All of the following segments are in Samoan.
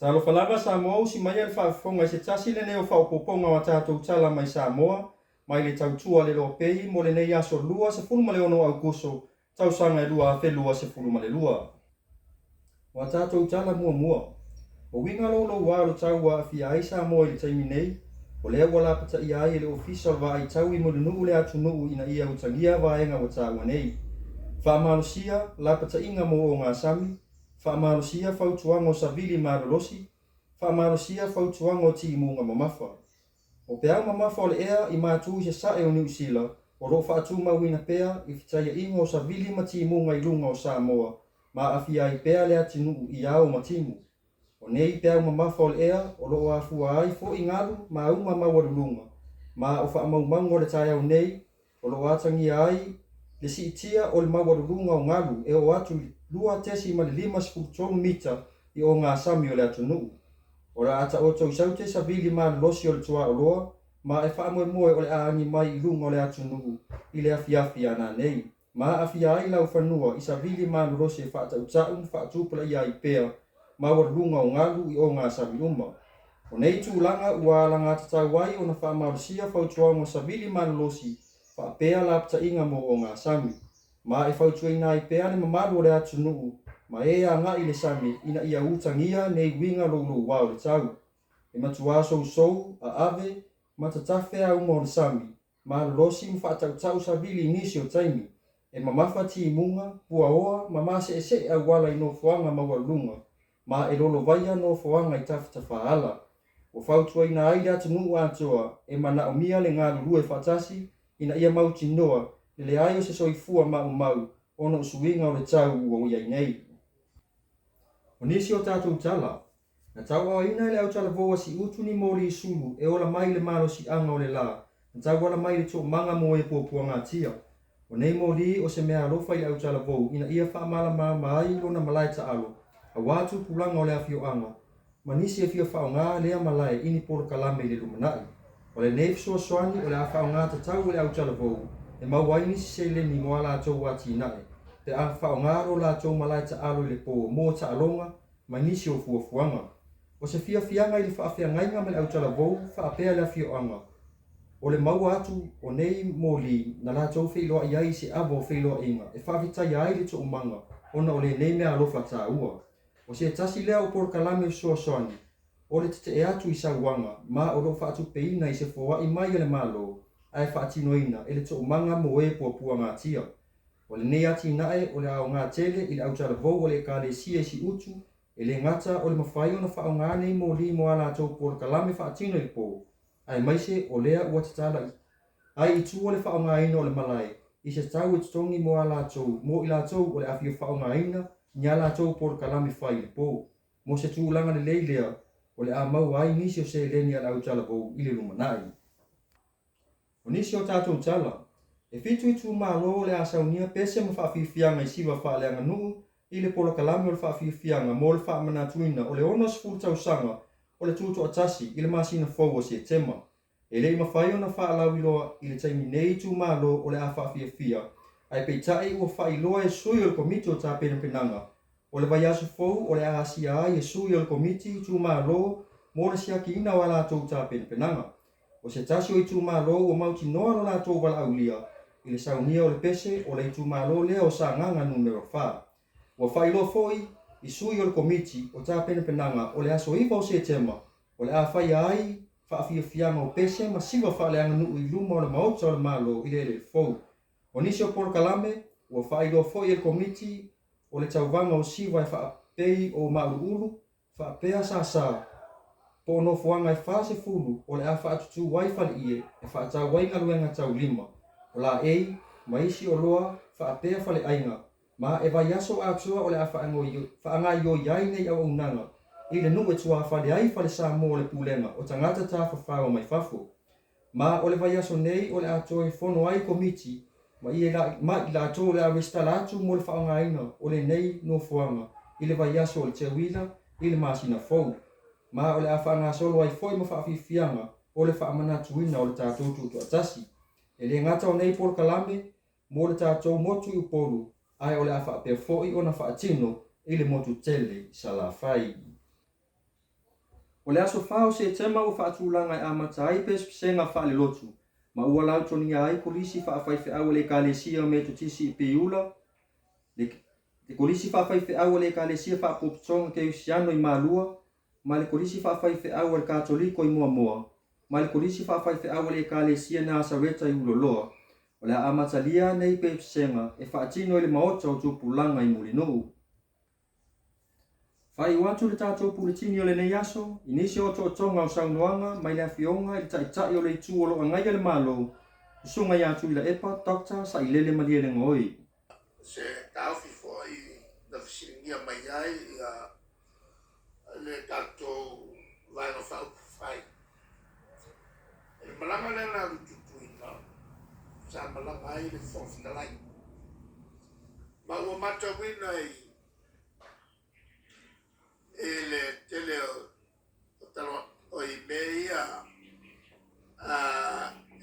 Talofa lava Samoa usi maia le faafofoga i se tasi lenei o faaopoopoga o a tatou tala mai Samoa mai le tautua le loa pei mo lenei aso lua 16 Aukuso tausaga e 2022. O a tatou tala muamua, o uiga louloua o le tau ua aafia ai Samoa i le taimi nei, o lea ua lapataia ai e le Ofisa o le Vaai Tau i Mulinuu le atunuu ina ia utagia vaega ua taua nei. Faamalosia lapataiga mo ogasami, faamalosia fautuaga o savili malolosi, faamalosia fautuaga o timuga mamafa. O peau mamafa o le ea i matu i sasae o Niu Sila o lo o faatumauina pea i fetaiaiga o savili ma timuga i luga o Samoa ma aafia ai pea le atunuu i ao ma timu. O nei peau mamafa o le ea o lo o afua ai foi galu ma auma maualuluga, ma o faamaumauga o le taeao nei o lo o atagia ai le siitia o le maualuluga o galu e oo atu i 2.53 mita i ogasami o le atunuu. O le a taoto i saute savili malolosi o le tuaoloa ma e faamoemoe o le a agi mai i luga o le atunuu i le afiafi a nanei, ma aafia ai laufanua i savili malolosi e faatautau ma faatupulaia ai pea maualuluga o galu i ogasami uma. O nei tulaga ua alagatatau ai ona faamalosia fautuaga o savili malolosi faapea lapataiga mo ogasami, ma e fautuaina ai pea le mamalu o le atunuu ma e agai i le sami ina ia utagia nei uiga louloua o le tau. E matuā sousou, aave, ma tatafe auma o le sami, malolosi ma faatautau savili i nisi o taimi, e mamafa timuga, puaoa ma maseesee auala i nofoaga maualuluga, ma e lolovaia nofoaga i tafatafaala. Ua fautuaina ai le atunuu atoa e manaomia le galulue faatasi ina ia mautinoa le leai o se soifua maumau ona o suiga o le tau ua i ai nei. O nisi o tatou tala, na tauaoina e le autalavou a Siutu ni moli sulu e ola mai i le malosiaga o le la, na tauala mai i le toomaga mo e puapuagatia. O nei moli o se mea alofa i le autalavou ina ia faamalamalama ai lona malae taalo, auā tupulaga o le afioaga, ma nisi e fia faaaoga lea malae i ni polokalame i le lumanai. O lenei fesoasoani o le a faaaoga tatau e le autalavou e maua ai nisi seleni mo a latou atinae, pe a faaaoga lo latou malae taalo i le po mo taaloga ma nisi o fuafuaga. O se fiafiaga i le faafeagaiga ma le autalavou faapea le afioaga, o le maua atu o nei moli na latou feiloai ai i se ava o feiloaiga e faafetaia ai le toomaga ona o lenei mea alofa taua. O se tasi lea o polokalame fesoasoani o le tetee atu i sauaga ma o lo o faatupeina i se foai mai a le Malo ae faatinoina e le toomaga mo e puapuagatia. O lenei atinae o le aoga tele i le autalavou o le Ekalesia i Siutu, e le gata o le mafai ona faaaoga nei moli mo a latou polokalame faatino i le po, aemaise o lea ua tatala ai i tua le faaaogaina o le malae i se tau e totogi mo a latou mo i latou o le a fia faaaogaina ni a latou polokalame fai i le po. Mo se tulaga lelei lea o le a maua ai nisi o seleni a le autalavou i le lumanai. O nisi o tatou tala, e 7 itumalo o le a saunia pese ma faafiafiaga i siva faaleaganuu i le polokalame o le faafiafiaga mo le faamanatuina o le 60 tausaga o le tutoatasi i le masina fou o Setema. E le i mafai ona faalauiloa i le taimi nei itumalo o le a faafiafia, ae peitai ua faailoa e sui o le Komiti o Tapenapenaga o le vaiaso fou o le a asia ai e sui o le Komiti itumalo mo le siakiina o a latou tapenapenaga. O se tasi o itumalo ua mautinoa lo latou valaaulia i le saunia o le pese o le itumalo lea o Sagaga Numera 4. Ua faailoa foi i sui o le Komiti o Tapenapenaga o le aso 9 o Setema o le a faia ai faafiafiaga o pese ma siva faaleaganuu i luma o le Maota o le Malo i le eleele fou. O nisi o polokalame ua faailoa foi e le Komiti o le tauvaga o siva e faapei o Mauluulu faapea Sasa, po o nofoaga e 40 o le a faatutū ai faleie e faatau ai galuega taulima, o laei ma isi oloa faapea faleaiga, ma e vaiaso atoa o le a faagaoioi ai nei auaunaga i le nuu e tuafale ai Fale Samoa o le Pulega o Tagata Tafafao mai Fafo. Ma o le vaiaso nei o le a toe fono ai Komiti ma i latou o le a resitala atu mo le faaaogaina o lenei nofoaga i le vaiaso o le Teuila i le masina fou. Ma o le a faagasolo ai foi ma faafiafiaga o le faamanatuina o le tatou tutoatasi. E le gata o nei polokalame mo le tatou motu i Upolu, ae o le a faapea foi ona faatino i le motu tele i Salafai. O le aso 4 o Setema ua faatulaga e amata ai pesepesega faalelotu, ma ua lautogia ai kolisi faafaifeau a le Ekalesia Metotisi i Piula, le Kolisi Faafaifeau a le Ekalesia Faapopotoga Keusiano i Malua, ma le Kolisi Faafaifeau a le Katoliko i Moamoa, ma le Kolisi Faafaifeau a le Ekalesia Nasareta i Uloloa. O le a amatalia nei pesepesega e faatino i le Maota o Tupulaga i Mulinuu. Faaiu atu le tatou puletini o lenei aso i nisi o otootoga o saunoaga mai le Afioga i le Taitai o le Itu o lo o agaia le Malo, Susuga ia Tuilaepa Doctor Sailele Malielegaoi. Se taofi foi na fesiligia mai ai le tatou Vaega Faaupufai. I le malaga lea na alu i Tutuila, sa malaga ai le Fofoga Fetalai. Ma ua matauina i le tele o tala o i mea ia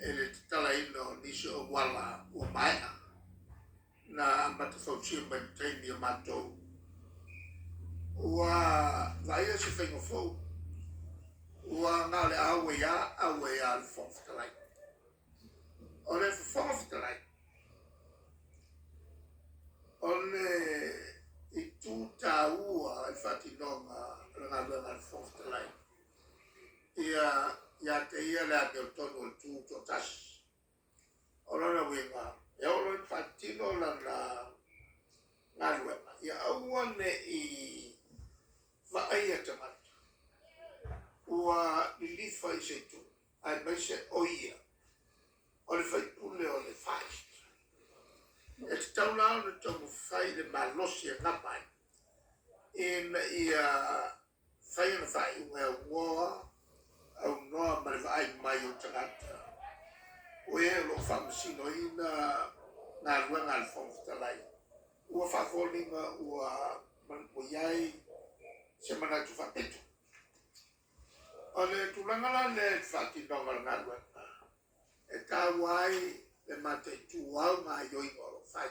i le tatalaina o nisi o auala ua maea na amata fausia mai le taimi o matou. Ua vaaia se faiga fou, ua na o le auai a auai a le Fofoga Fetalai. O le Fofoga Fetalai, o le itu taua i le faatinoga o le galuega a le Fofoga Fetalai, ia ia te ia le amiotonu o le tu toatasi. O lona uiga, e oo loa ina faatino lana galuega, ia aua ne i vaaia tagata ua lilifa i se itu, aemaise o ia o le faipule o le Far East. E tatau la ona taumafai le malosi e gama ai, ina ia fai ona faaiuga e aunoa, aunoa ma le vaai mai o tagata o e o lo o faamasinoina galuega a le Fofoga Fetalai, ua faafoliga ua i ai se manatu faapito. O le tulaga la lea i le faatinoga o le galuega, e taua ai le mataitu au gaoioiga o lo o fai.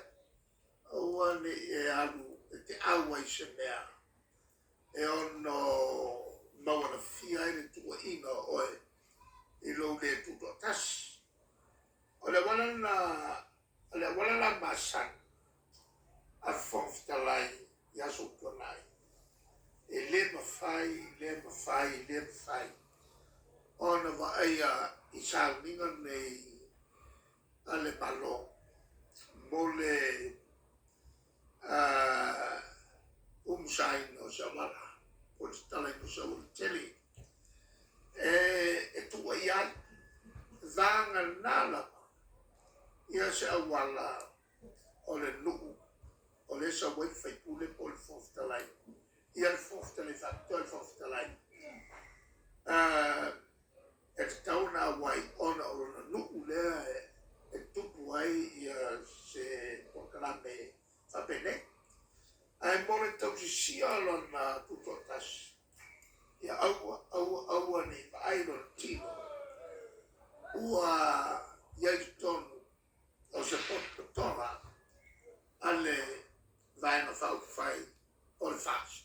Aua ne i e alu e te au ai se mea e ono maualafia ai le tuuaiga o oe i lou le tutoatasi. O le auala lena, o le auala la masani a le Fofoga Fetalai i aso ua tuanai, e le mafai, le mafai, le mafai ona vaaia i sauniga nei a le Malo mo le umusaina o se auala, po o le tatalaina o se auala tele e tuuaia ai. Vagana lava ia se auala o le nuu o lea e sau ai le faipule po o le Fofoga Fetalai, ia le Fofoga Fetalai faapitoa le Fofoga Fetalai, e tatau ona auai ona o lona nuu lea e tupu ai ia se polokalame faapenei. Ae mo le tausisia lona tutoatasi, ia aua, aua, aua ne i vaai lona tino ua i ai totonu o se potopotoga a le Vaega Faaupufai o le FAST.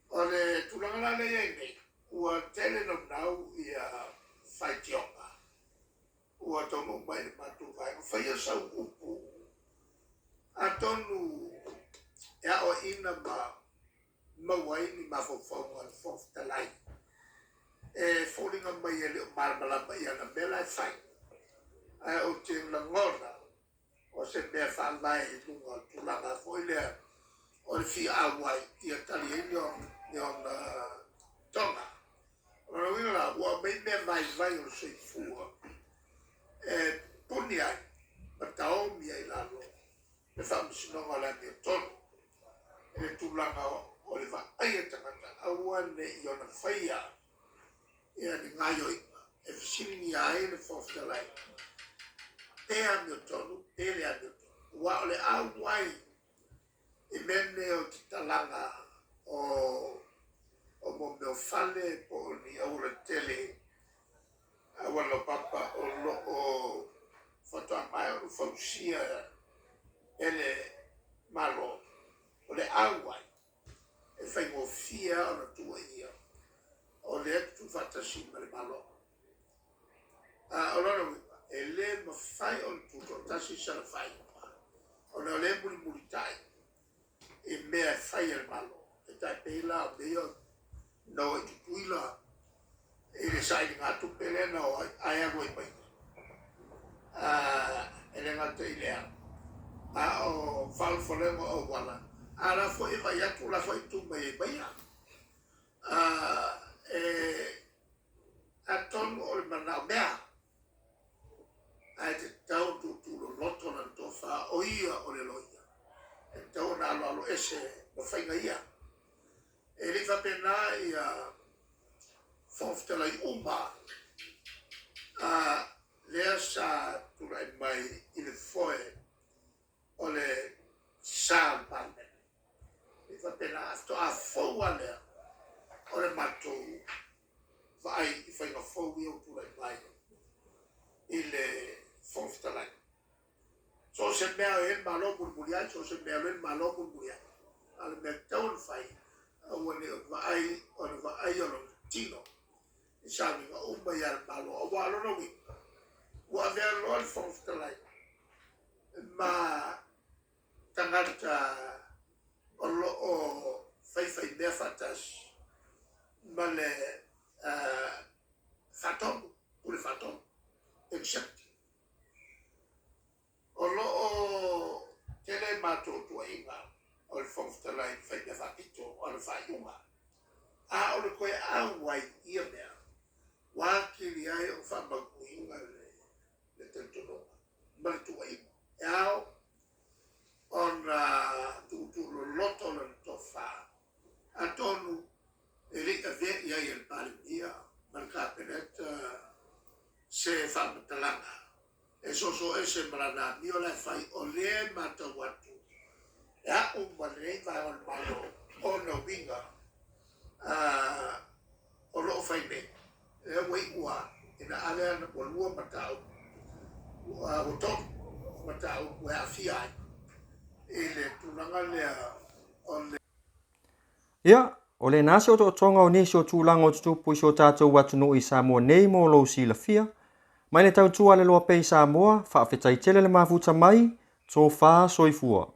O le tulaga la lea e i ai nei, ua tele naunau ia faitioga ua taunuu mai i le matou vaega. Faia sau upu atonu e aoaina ma maua ai ni mafaufauga o le Fofoga Fetalai e foliga mai e le o malamalama i ana mea la e fai. Ae ou te lagona o se mea faavae i luga o le tulaga foi lea o le fia auai ia tali ai ni ona toga. O lona uiga la, ua aumai mea vaivai o le soifua e puni ai ma taomi ai lalo le faamasinoga o le amiotonu i le tulaga o le vaaia tagata aua ne i ona faia ia ni gaoioiga e fesiligia ai le Fofoga Fetalai pe amiotonu pe le amiotonu. Aua o le auai i mea nei o tatalaga o mo mea o fale po o ni aualatele auala laupapa o lo o faatoa maea ona fausia e le Malo, o le auai e faigofie ona tuuaia. O lea e tutufaatasi ma le Malo. A o lona uiga, e le mafai ona tutoatasi sana faaiuga, ona o lea e mulimulitai i mea e fai e le Malo. E tai pei la o mea ia na o ai i Tutuila i le sailigatupe lea na o ai ae alu ai ma ia. E le gata i lea, a o faaolafolega o auala, a la foi e vaai atu o la foi e tu mai ai ma ia. E atonu o le manaomea, ae tatau ona tuutuuloloto lana tofa, o ia o le loia, e tatau ona aloalo ese ma faiga ia. E le i faapena ia Fofoga Fetalai uma a lea sa tulai mai i le foe o le sa o le Palemene. E faapena, faatoa fou lava lea o le matou vaai i faiga fou ia ua tulai mai i le Fofoga Fetalai. So o se mea o i ai le Malo mulimuli ai, so o se mea o i ai le Malo mulimuli ai. A o le mea e tatau ona fai, aua ne i vaai ona vaai o lona tino i sauniga uma ia le Malo. Aua o lona uiga, ua avea loa le Fofoga Fetalai ma tagata o lo o faifaimea faatasi ma le faatonu, pule faatonu, executive. O lo o tele matuatuaiga o le Fofoga Fetalai i le faimea faapito o ana faaiuga, a o le toe auai i ia mea, ua atili ai ona faamautuina le talitonuga ma le tuuaiga. E ao ona tuutuuloloto lana tofa, atonu e le i avea i ai e le Palemia ma le Kapeneta se faamatalaga e soso ese ma lana amio la e fai, o lea e matau atu e a'u ma lenei vaega o le Malo ona uiga o lo o fai nei, lea ua iu lava ina ave ana ua lua mataupu, ua tolu mataupu e aafia ai i le tulaga lea o le. Ia, o lena se otootoga o nisi o tulaga o tutupu i si o tatou atunuu i Samoa nei mo lou silafia. Mai le tautua a le Loa Pei Samoa, faafetai tele le mafuta mai, tofa soifua.